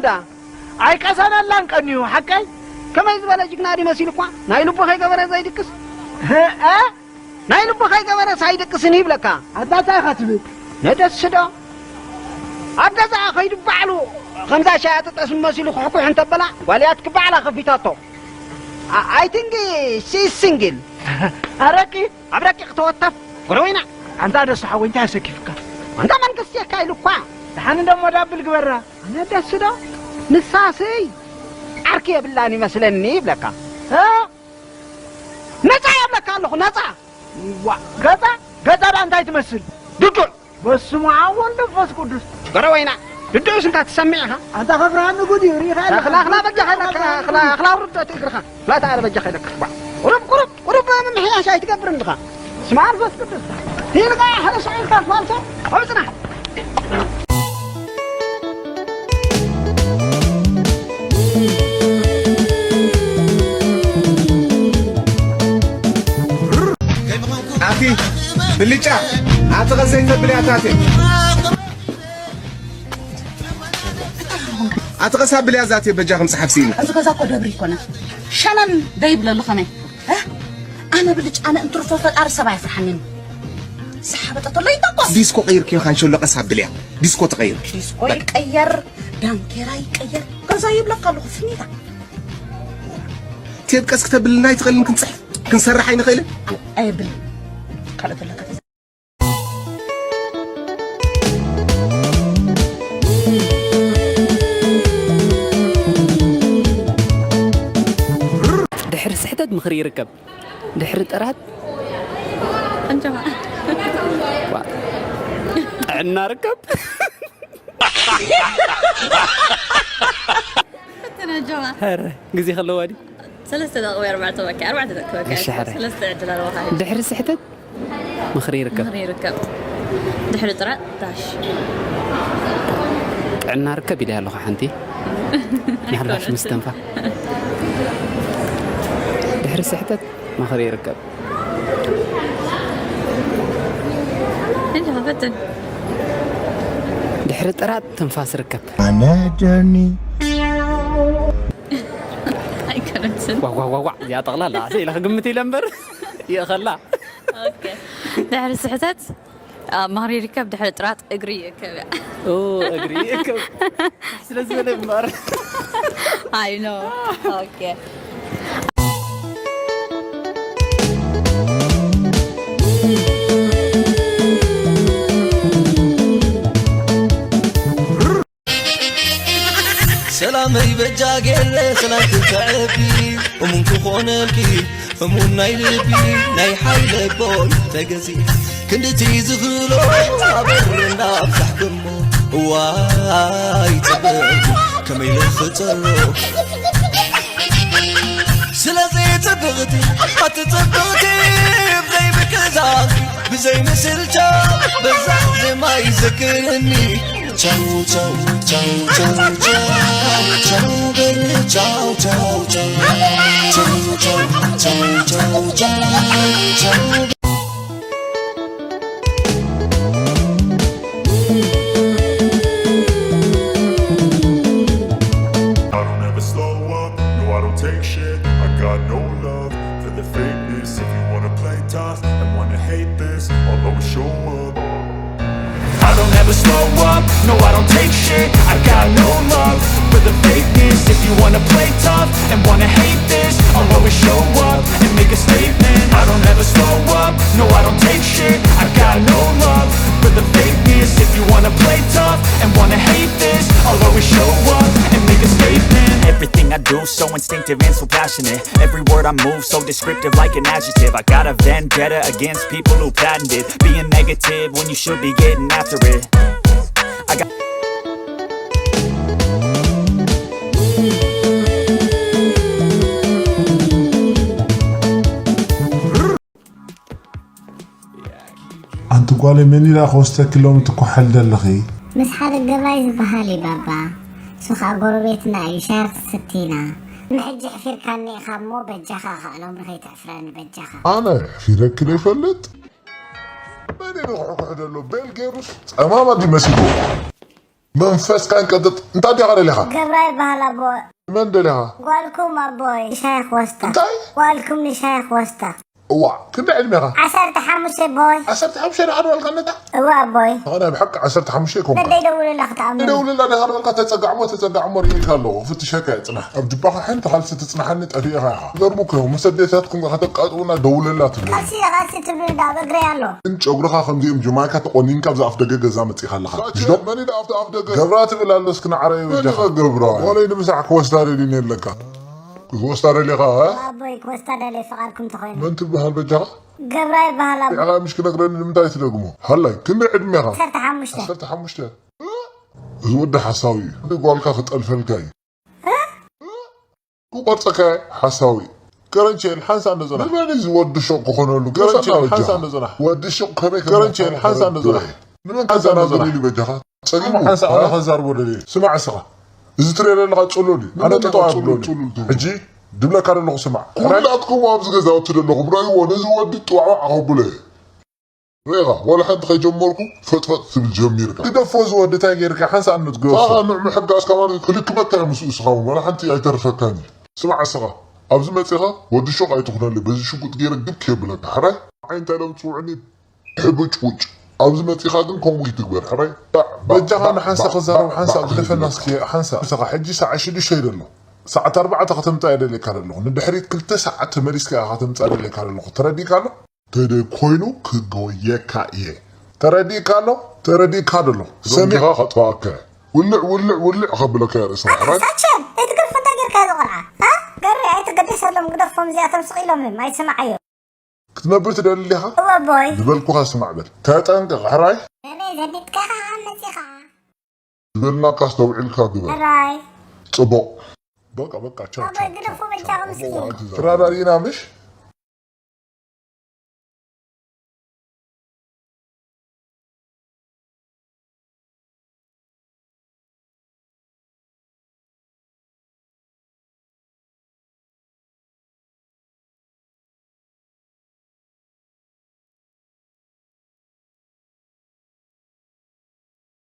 ዳ ኣይቀሰነላን ቀንዩ ሓቀይ። ከመይ ዝበለ ጅግና ድዩ መሲሉ እኳ፣ ናይ ልቡ ከይገበረ ዘይድቅስ። እ፣ እ? ናይ ልቡ ከይገበረ ሳይድቅስን ይብለካ። ኣንታ እንታይ ኢኻ ትብል? ነደስዶ ኣብ ገዛኣ ከይዱ ባዕሉ ከምዛ ሻያጢ ጠስሚ መሲሉ ክሕኩሕ እንተበላ፣ ጓልያትኪ ባዕላ ከፊታቶ። ኣ-፣ I think she's single። ኣረቂ ኣብ ረቂቕ ተወተፍ ጉረወይና። ኣንታ ደሱ ሓወይ እንታይ ኣሰኪፍካ? ኣንታ መንግስቲ የካ ኢሉ እኳ። ደሓን እንደሞ ዳብል ግበራ። ኣነ ደሱ ዶ? ንሳስይ ዓርኪ የብላን ይመስለኒ ይብለካ። እ? ነፃ የብለካ ኣለኹ፣ ነፃ። ዋ፣ ገዛ፣ ገዛ ዳ እንታይ ትመስል? ድዱዕ። በስመ ኣብ ወወልድ ወመንፈስ ቅዱስ። ገረወይና፣ ድዱዕስ እንታ ትሰምዕ ኢኻ? ኣንታ ከፍርሃኒ ጉድ እዩ፣ ሪኢኻ ኣለኻ። እኽላ፣ እኽላ በጃኻ ኢለካ፣ እኽላ፣ እኽላ ውርድ እቲ እግርኻ። እኽላ ተኣለ በጃኻ ኢለካ። ዋ፣ ቁሩብ፣ ቁሩብ፣ ቁሩብ ምምሕያሽ ኣይትገብርን ድኻ? ስመ መንፈስ ቅዱስ። ኢልካ ሓደ ሰው ኢልካ ኣስፋልቶ፣ ኣብ ጽናሕ። ኣቲ ብልጫ፣ ኣቲ ቐስ ዘይተብልያ ታቴ። ኣቲ ቐስ ኣብልያ ዛቴ በጃ ከም ጸሓፍ ስኢነ። እዚ ገዛ እኮ ደብሪ ይኮነ። ሸነን ደይብለሉ ከመይ? እ? ኣነ ብልጫ፣ ኣነ እንትርፎ ፈጣሪ ሰብ ኣይፍርሓንን። ዝሓበጠ ተሎ ይተኮስ። ዲስኮ ቀይርክዮ ካንሸሎ ቐስ ኣብልያ። ዲስኮ ተቐይር። ዲስኮ ይቀየር፣ ዳንኬራ ይቀየር። ገዛ ይብለካ ኣለኹ ፍኒታ። ቴብ ቀስ ክተብልና ኣይትኽእልን፣ ክንጽሕፍ ክንሰርሕ ኣይንኽእልን። ኣየብልን። ካልኦት ኣለካ። ድሕሪ ስሕተት ምኽሪ ይርከብ፣ ድሕሪ ጥራት እንጀራ። ዋ፣ ጥዕና ርከብ። ፈተና ጀማ። ኧረ፣ ግዜ ከለዋ ድዩ? ሰለስተ ደቂቕ ወይ ኣርባዕተ በቃ፣ ኣርባዕተ ደቂቕ በቃ። እሺ፣ ሕረ። ሰለስተ ዕድል ኣለዋኻ። ድሕሪ ስሕተት ምኽሪ ይርከብ። ምኽሪ ይርከብ። ድሕሪ ጥራጥ ዳሽ። ጥዕና ርከብ ኢለ ኣለኹ ሓንቲ። ምናልባሽ ኣይኮነትን። ምስተንፋ። ድሕሪ ስሕተት ምኽሪ ይርከብ። እንጂ ፈትን። ድሕሪ ጥራጥ ትንፋስ ርከብ። ኣነ ጀርኒ። ኣይኮነትን። ዋዋ ዋዋ፣ እዚኣ ጠቕላላ፣ ኣሰ ኢለ ክግምት ኢለ እምበር፣ ይእኸላ። ኦኬ። ድሕሪ ስሕተት፣ ኣ፣ ምኽሪ ይርከብ፣ ድሕሪ ጥራጥ እግሪ ይእከብ እያ። ኦ፣ እግሪ ይእከብ። ስለ ዝበለ እምበር። I know። ኦኬ። ሰላመይ በጃ ገለ ሰላም ክተዕቢ፣ እሙን ክኾነልኪ፣ እሙን ናይ ልቢ፣ ናይ ሓይለ ቦይ ተገዚ። ክንድቲ ዝኽሎ ኣበርና ኣብዛሕክሞ፣ እዋይ ጽብቕ ከመይ ልኽጸሎ። ስለዚ ጽብቕቲ፣ ኣቲ ጽብቕቲ፣ ብዘይ ምቅዛዝ፣ ብዘይ ምስልቻ፣ በዛ ዜማ ይዘክርኒ። ቻው፣ ቻው፣ ቻው፣ ቻው፣ ቻው፣ ቻው፣ በል፣ ቻው፣ ቻው፣ ቻው፣ ቻው፣ ቻው፣ ቻው፣ ቻው፣ ቻው። I don't ever slow up, no, I don't take shit. I got no love for the fakeness. If you wanna play tough and wanna hate this, I'll always show up. I don't ever slow up, no, I don't take shit. I got no love for the fakeness. If you wanna play tough and wanna hate this, I'll always show up and make a statement. I don't ever slow up, no, I don't take shit. I got no love for the fakeness. If you wanna play tough and wanna hate this, I'll always show up and make a statement. Everything I do so instinctive and so passionate. Every word I move so descriptive like an adjective. I got a vendetta against people who patented being negative when you should be getting after it. I got ኣንቲ ጓለይ መን ኢላ ክወስደኪ ሎሚ ትኩሓሊ ዘለኺ? ምስ ሓደ ገብራይ ዝበሃል እዩ ባባ። እሱ ኸዓ ጎረቤትና እዩ፣ ሻሂ ክትስቲ ኢና። ንሕጂ ኣሕፊርካኒ ኢኻ እሞ በጃኻ ኸዓ ሎሚ ከይተሕፍረኒ በጃኻ። ኣነ ኣሕፊረኪ ዶ ይፈልጥ? መን እዩ ንኹሕኩሕ ዘሎ? ቤል ገይሩስ ጸማም ኣድዩ መሲልዎ። መንፈስካ እንቀጥጥ። እንታይ ዲኻ ደሊኻ? ገብራ ይበሃል ኣቦ። መን ደሊኻ? ጓልኩም ኣቦይ ንሻይ ክወስዳ። እንታይ? ጓልኩም ንሻይ ክወስዳ። እዋ፣ ክንደይ ዕድሜኻ? ዓሰርተ ሓሙሽተ ኣቦይ። ዓሰርተ ሓሙሽተ ደኣ ኣድዋልካ ነታ? እዋ ኣቦይ። ኣነ ብሓቂ ዓሰርተ ሓሙሽተ ይኮንካ። በደይ ደውልላ ክትኣምን። ደውልላ ዲኻ ኣድዋልካ ተጸጋዕሞ ተጸጋዕሞ ርእየልካ ኣለኹ። ፍትሸካ እየ ጽናሕ። ኣብ ጅባኻ ሓንቲ ካልሲ ትጽናሓኒ ጠፊእኻ ኢኻ። ይገርሙካ እዮም። ምስ ኣዴታትኩም ከተቃጥቡና ደውለላ ትብሉ። ቀሲ ቀሲ ትብሉ እንዳ ኣብ እግረይ ኣሎ። ግን ጨጉርኻ ከምዚኦም ጀማይካ ተቆኒንካ ኣብዚ ኣፍ ደገ ገዛ መጺኻ ኣለኻ። ምሽ ዶ? መን ኢሉ ኣብቲ ኣፍ ደገ? ገብራ ትብል ኣሎ እስኪ ንዓረዩ መን በጃኻ። ኢኻ ገብራ? ወለይ ንምሳሕ ክወስዳ ደሊኒ ኣለካ። ክወስዳ ደሊኻ? እ? ኣቦይ ክወስዳ ደልየ ፍቓድኩም ተኾይኑ። መን ትበሃል በጃኻ? ገብራ ይበሃል ኣቦ። ቢዕኻ ምሽ ክነግረኒ ንምንታይ ትደግሞ? ሃላይ፣ ክንደይ ዕድሜኻ? ዓሰርተ ሓሙሽተ። ዓሰርተ ሓሙሽተ። እዚ ወዲ ሓሳዊ እዩ። ጓልካ ክጠልፈልካ እዩ። ክቆርጸካ ሓሳዊ። ከረንቸል ሓንሳ እንደ ጽናሕ። ንመን እዩ ዝወዲ ሹቕ ክኾነሉ? ከረንቸል ሓንሳ እንደ ጽናሕ። ወዲ ሹቕ ከመይ ከም ከረንቸል ሓንሳ እንደ ጽናሕ። ንመን ሓንሳ እንደ ከዘናግር ጽናሕ። ኢሉ በጃኻ? ጸጊሙ። ሓንሳ ኣነ ከዛርቦ ደልየ። ስማዕ እስኻ። እዚ ትሪኦ ዘለኻ ጽሉል እዩ። ኣነ ንመን ጥጠው እዩ ኣብሎኒ። ጽሉል ትብሉ? ሕጂ ድብለካ ዘለኹ ስማዕ። ኩላትኩም ኣብዚ ገዛውቲ ዘለኹም ረእይዎ፣ ነዚ ወዲ ጥዋዕዋዕ ኣኸብሎ እየ። ርኢኻ፣ ዋላ ሓንቲ ከይጀመርኩ ፈጥፈጥ ትብል ጀሚርካ። ግደፎ እዚ ወዲ እንታይ ጌርካ? ሓንሳእ ንትገፎ። ኣኻ ንዕ ምሕጋዝካ ማለት ክልክመካ እየ ምስኡ እስኻ እውን፣ ዋላ ሓንቲ ኣይተርፈካን እዩ። ስማዕ እስኻ፣ ኣብዚ መጺኻ ወዲ ሹቕ ኣይትኹነለይ፣ በዚ ሽጉጥ ገይረ ግብ ከየብለካ፣ ሕራይ? ዓይንታ ኢሎም ጽውዕኒ፣ ሕቡጭቡጭ። ኣብዚ መጺኻ ግን ከምኡ ይትግበር፣ ሕራይ? ባዕ፣ ባዕ፣ በጃኻ ባዕ፣ ንሓንሳእ ባዕ፣ ክዛረብ፣ ባዕ፣ ሓንሳእ ባዕ ግደፈና ክብል። እስኪ፣ ሓንሳእ። እስኻ ሕጂ ሰዓት ሽዱሽተ እዩ ዘሎ። ሰዓት ኣርባዕተ ከተምጽኣ እየ ደልየካ ዘለኹ። ንድሕሪት ክልተ ሰዓት ተመሊስካ ኢኻ ከተምጽኣ ደልየካ ዘለኹ። ተረዲእካ ኣሎ? ተደ ኮይኑ ክጎየካ እየ። ተረዲእካ ኣሎ? ተረዲእካ ደሎ? ሰሚዕካ ከጥፋኣካ። ውልዕ፣ ውልዕ፣ ውልዕ ከብለካ እየ ርእስኻ። ሕራይ? ሳቸን፣ ኣይትገርፎ እንታይ ጌርካ እዚ ቆልዓ? እ? ገሪ ኣይትገደሰሎም፣ ግደፎም፣ እዚኣቶም ስቕ ኢሎም እዮም፣ ኣይስምዓዮም። ክትነብር ትደሊ ዲኻ? እወ ኣቦይ። ዝበልኩኻ ስማዕ በል። ተጠንቀቕ፣ ሕራይ? ገሪ ዘዲጥካ ኢኻ መጺኻ። ዝበልናካ ኣስተውዒልካ ግበር። ሕራይ። ጽቡቕ። በቃ፣ በቃ፣ ቻው፣ ኣቦይ፣ ቻው፣ ግደፎ ቻው፣ በጃኹም ቻው። እስኪ። ትረዳዲእና ምሽ?